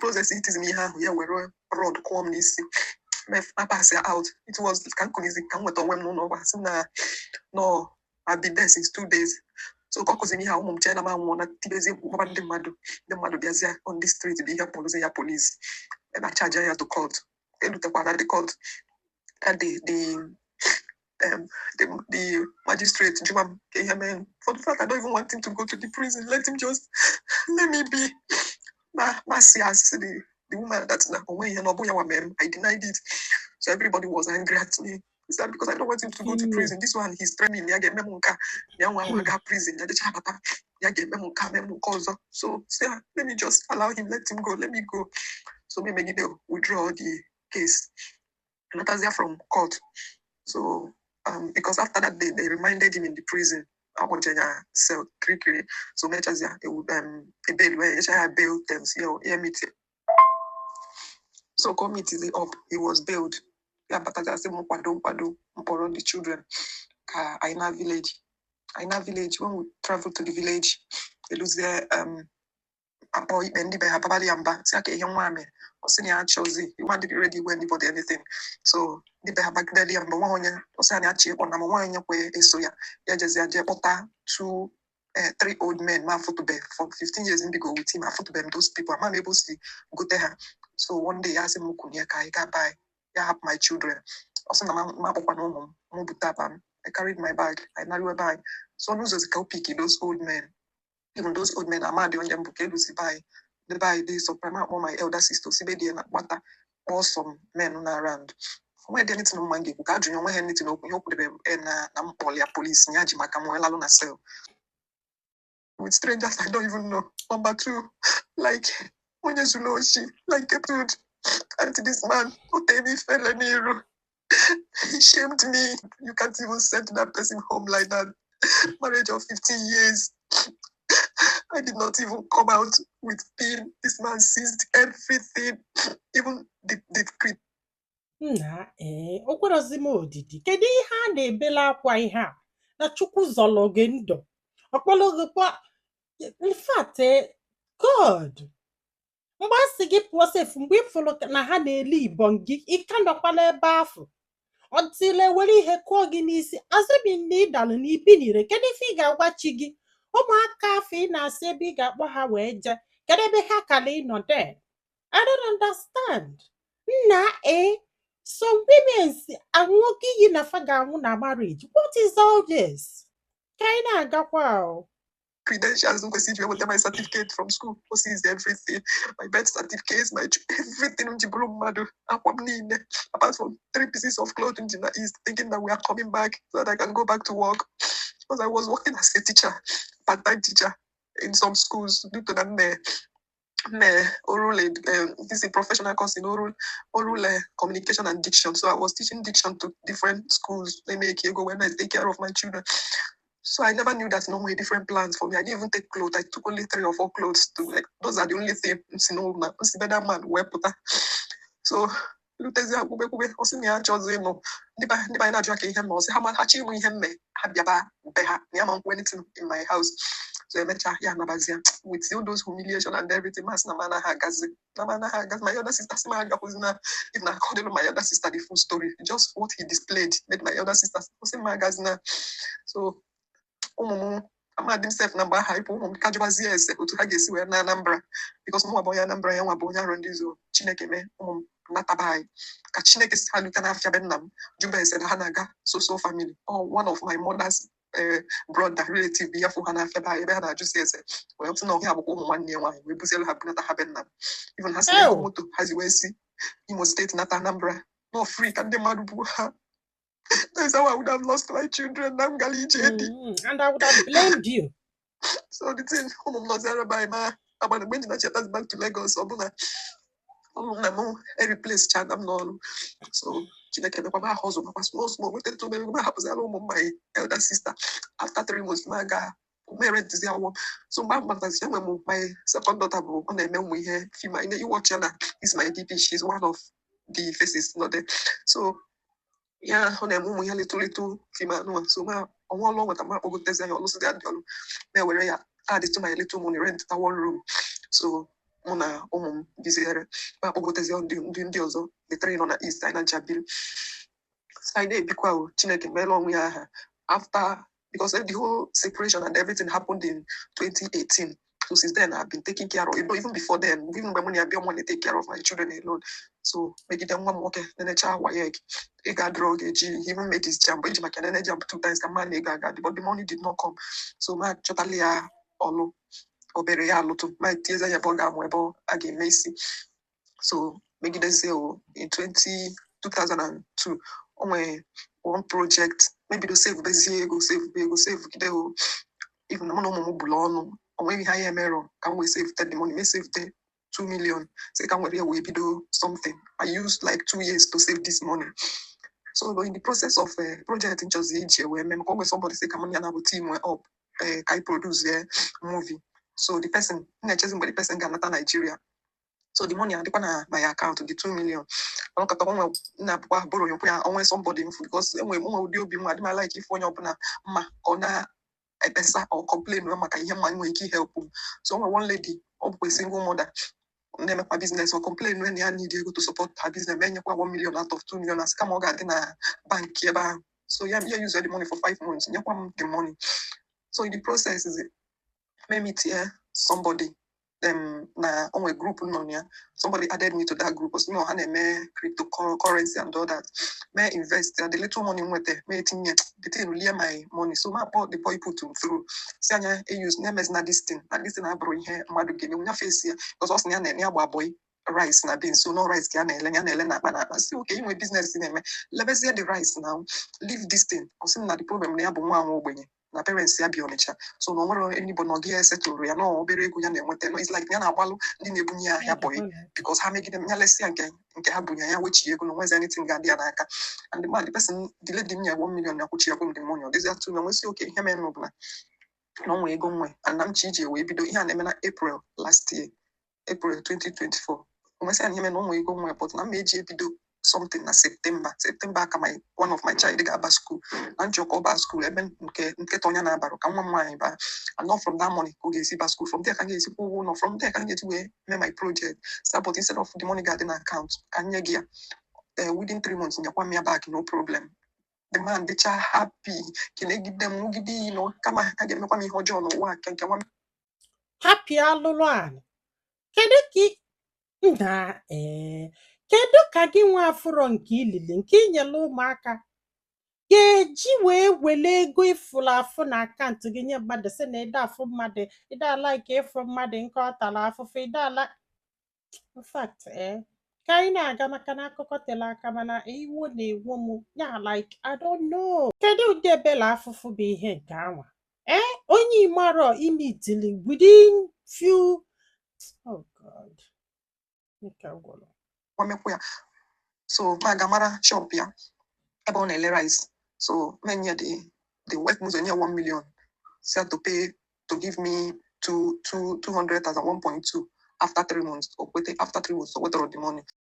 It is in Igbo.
Process itizi m ihe ahụ, ya were rod kụọ m n'isi, ma pass ya out. It was ka m kụnizi ka m nweta onwe m n'ụlọ ọgwụ, asị m na no, I've been there since 2 days. So ka ọ kụziri m ihe a, ụmụ m chee na m anwụọ na tibezie mkpu, gbaba ndị mmadụ. Ndị mmadụ bịazie on the street bụ ihe kpọrọzie ya police, ebe a charge ya to court. Elutekwara the court that day, the magistrate jụwa m ka ihe mee, for the fact I don't even want him to go to the prison, let him just let me be. Ma si asị the woman that na onwe ihe na ọ bụ ya nwa mere m. I denied it, so everybody was angry at me. Is that because I don't want him to go to prison? This one, he's threatening ya ga-eme m nke a, ya nwa nwa gaa prison, ya jecha bata, ya ga-eme m nke a, mee m nke ọzọ. So say, "Ah, let me just allow him, let him go, let me go." So me megide withdraw the case, natazia from court. So because after that day, they reminded him in the prison, akpọje ya cell kirikiri. So mechazia a bail wee nyecha ya bail terms, ya meet. So come meet up, he was bailed. Ya batazi, asị m kwado nkwado mkpọrọ the children ka anyị na village, anyị na village. When we travel to the village, eluzie akpọ ikpe, ndị be ha babali ya mba, si aka ihe nwa a mere. Ọ sị na ya achọzi, he want to be ready when anybody anything. So ndị be ha bagideli ya mba, nwa onye ọ sị ya na ya chi ịkpọ na ma nwa onye kwe eso ya. Ya jezi ya jee kpọta two three old men ma afụtụbe for 15 years mbigo with him, afụtụbe m those people, ama m ebe o si gote ha. So one day ya sị m kwunye ka anyị gaa buy, ya hapụ my children. Ọ sị na ma akpọkwa na ụmụ m, mụ bute akpa m. I carried my bag, I naruo ebe anyị. So n'ụzọ ka o pick those old men. Even those old men amadị onye mbụ ka eluzi be anyị. Ndị be anyị dị surprise. Ma akpọ my elder sister, osibe dị ya na kpata kpọọ some men na around. Onwe dị anything mma m ga-ekwu ka ajụnye onwe ha anything okwu ihe o kwudebe na m kpọrọ ya police, ya ji maka m wee lalụ na cell with strangers I don't even know. Number two, like onye zuru oshi, like a dude. And this man, o tee m ifele n'iru. He shamed me. You can't even send that person home like that. Marriage of 15 years. I did not even come out with pain. This man seized everything, even the Nna ee, o kwerozi m odidi. Kedu ihe a na-ebele akwa ihe a na Chukwu zọlụ gị ndụ, ọkpọlụ gị kwa? In fact, God, mgbe a sị gị pụọ sef, mgbe ị fụrụ na ha na-ele ibom gị, ị ka nọkwa n'ebe afụ ọtịle were ihe kụọ gị n'isi, azụbi na ịdalụ na ibinire. Kedu ife ị ga-agwa chi gị? Ụmụaka afọ ị na-asị ebe ị ga-akpọ ha wee jee, kedu ebe ha kala ịnọ there? I don't understand. Nna e, some women si anwụgo iyi na fa ga-anwụ na marriage. What is all this? Ka anyị na-agakwa o. Credentials m kwesịrị iji weta my certificate from school. O seized everything. My birth certificates, my everything m ji bụrụ mmadụ, akwa m niile, apart from three pieces of clothing ji na East, thinking that we are coming back so that I can go back to work. Because I was working as a teacher, part-time teacher in some schools due to that me oral this is a professional course in oral communication and diction. So I was teaching diction to different schools. They make you go when I take care of my children. So I never knew that no way different plans for me. I didn't even take clothes. I took only three or four clothes to, like, those are the only thing. Si no na si better man wee pụta. So rutezi akwube kwube, ọ sị na ya achọzi ịnụ. Ndị be anyị na-ajụ aka ihe mme, ọ sị ha ma ha chi ịmụ ihe mme, ha bịaba be ha, na ya ma nkwu anything in my house. So emechaa ya anabazia with all those humiliation and everything. Masị na m anaghị agazi, na m anaghị agazi. My elder sister sị m agakwụzi na if na according to my elder sister, the full story, just what he displayed made my elder sister sị m agazi na. So ụmụ m amadị m sef na mgbe aha ịpụ, ụmụ m ka jụbazie ese otu ha ga-esi wee na Anambra, because mụ nwa bụ onye Anambra, ya nwa bụ onye Arọ. Ndị zo Chineke mee ụmụ m nataba anyị ka Chineke si ha lute n'afịa be nna m, jụba ese na ha na-aga so so family or one of my mother's brother relative ya fụ ha n'afịa be anyị ebe ha na-ajụsi ese, wee sị na ọhịa bụkwa ụmụ nwanne ya nwaanyị, wee buzielu ha bunata ha be nna m. Even ha si na ego Ew. moto ha ji wee si Imo State nata Anambra no free ka ndị mmadụ buo ha. That's how I would have lost my children na m gara ije dị. And I would have blamed you. So the thing, ụmụ m nọziara be anyị, ma agbana mgbe m ji nachetazi back to Lagos, ọ bụ na ọrụ nna m e replace chana m n'ọrụ. So Chineke mekwa m aha ọzọ makwa small small nweta obere ego, m ahapụziala ụmụ m my elder sister. After 3 months m aga mere ntịzi awọ. So mgbe ahụ matazi, enwe m my second daughter bụ ọ na-eme ụmụ ihe film ị watch ya na is my DP. She's one of the faces nọ there. So ya ọ na-eme ụmụ ihe little little film anụwa. So ma ọnwa ọlụ nweta ma akpọgotezi ya ọlụsị ya dị ọlụ ma ewere ya add to my little money, rent ta one room. So Mụ na ụmụ m biziere, ma akpọgotezie ndị ọzọ, the three nọ na East, anyị na ncha biri. So anyị na-ebikwa o. Chineke meela onwe ya aha after, because the whole separation and everything happened in 2018. So since then I've been taking care of, even before then, even mgbe mụ na ya bịa, mụ take care of my children alone. So megide nwa m nwoke nenecha WAEC, ego adịrọ ọ ga-eji. He even made his JAMB, eji maka nene JAMB two times ka mma na ego agadi, but the money did not come. So ma chọtala ya ọlụ obere ya alụtụ, ma tinyezi ya ebe ọ ga-amụ, ebe a ga-eme isi. So megidezie o, in 20 2002 o nwere one project mebido save bezie ego, save ego, save gide o. Even na mụ na ụmụ m bụrụ ọnụ, o nweghị ihe anyị emerọ ka m wee save the money. Me save the 2 million, sị ka m were ya wee bido something. I used like 2 years to save this money. So in the process of project nchọzi iji wee mee, maka o nwere somebody sị ka mụ na ya na-abụ team up, ka anyị produce movie. So the person m na-echezi mgbe the person ga-anata Nigeria, so the money adịkwa na my account, the 2 million. Ọnọkọta onwe na-abụkwa borrow ya ya onwe somebody mfu, because enwe nwe ụdị obi m adị m like ife onye ọbụla mma ka ọ na-ekpesa or complain maka ihe mma nwere ike help m. So onwe one lady, ọ bụkwa single mother na-emekwa business, ọ complain na ya need ego to support her business. Ma enyekwa 1 million out of 2 million, asị kama ọ ga-adị na bank ebe ahụ. So ya use the money for 5 months, nyekwa m the money. So in the process is me meet here somebody na onwe group nọ na ya. Somebody added me to that group, osi no ha na-eme cryptocurrency and all that. May invest and the little money nweta, may tinye the thing, lie my money. So ma kpọ the boy, put him through, si anya e use na-emezi na this thing, na this thing abụrụ ihe mmadụ ga-eme nya face ya, because ọ sị na ya na ya gba boy rice na beans, so no rice ka ya na-ele, ya na-ele na akpa na akpa. Si okay, inwe business na-eme, lebezie the rice now, leave this thing. Ọ sị m na the problem na ya bụ nwa nwa ogbenye, na parents ya bi Ọnịcha, so na o nwere anybody na ọ gị esetụrụ ya na obere ego ya na-enweta. No, it's like ya na-agbalụ ndị na-ebunye ya ahịa boy, because ha megide ya, lesịa nke ha bunye ya, wechi ego na onwezi anything ga-adị ya n'aka. And the man, the person, the lady m nye 1 million na akwụchi ya m the money, ọ dịzịa 2 million. Nwesị oke ihe mere bụ na ọ nwee ego nwe and na m chi iji wee bido ihe a na-eme na April last year, April 2024. Nwesị na ihe mere na ọ nwee ego nwe, but na m eji ebido something na September. September aka my one of my child ga-aba school, na nchọ ka ọ baa school ebe nke nkịta onye na-abarụ ka nwa m nwaanyị baa, and not from that money ka ọ ga-esi ba school. From there ka m ga-esi kwụ ụgwọ ụlọ, from there ka m ga-esi wee mee my project. So but instead of the money ga-adị na account, ka m nye gị ya within 3 months, nyekwa m ya back, no problem. The man dịcha happy, kenegide m, nwugide iyi na kama ha ga-emekwa m ihe ọjọọ n'ụwa nke nwa m. Happy alụlụ anị. Kedu ka nna ee, kedu ka gị nwa afụrọ nke ilili nke inyere ụmụaka ga-eji wee wele ego ịfụrụ afụ na account gị nye mmadụ, sị na ịda afụ mmadụ, ịda ala nke ịfụ mmadụ nke ọ tara afụfụ, ịda ala? In fact, ka anyị na-aga, maka na akụkọ tere aka, mana iwu na-ewu m ya, like, I don't know, kedu ụdị ebele afụfụ bụ ihe nke anwa ee onye ịmarọ imitili within few? Oh God, nke gwụrụ. Nwa mekwa ya. So ma ga mara shop ya ebe ọ na-ele rice. So menye the work ụzọ nye 1 million, si to pay, to give me two two two hundred thousand, 1.2 after 3 months. O kwete. After 3 months, o wetara the money.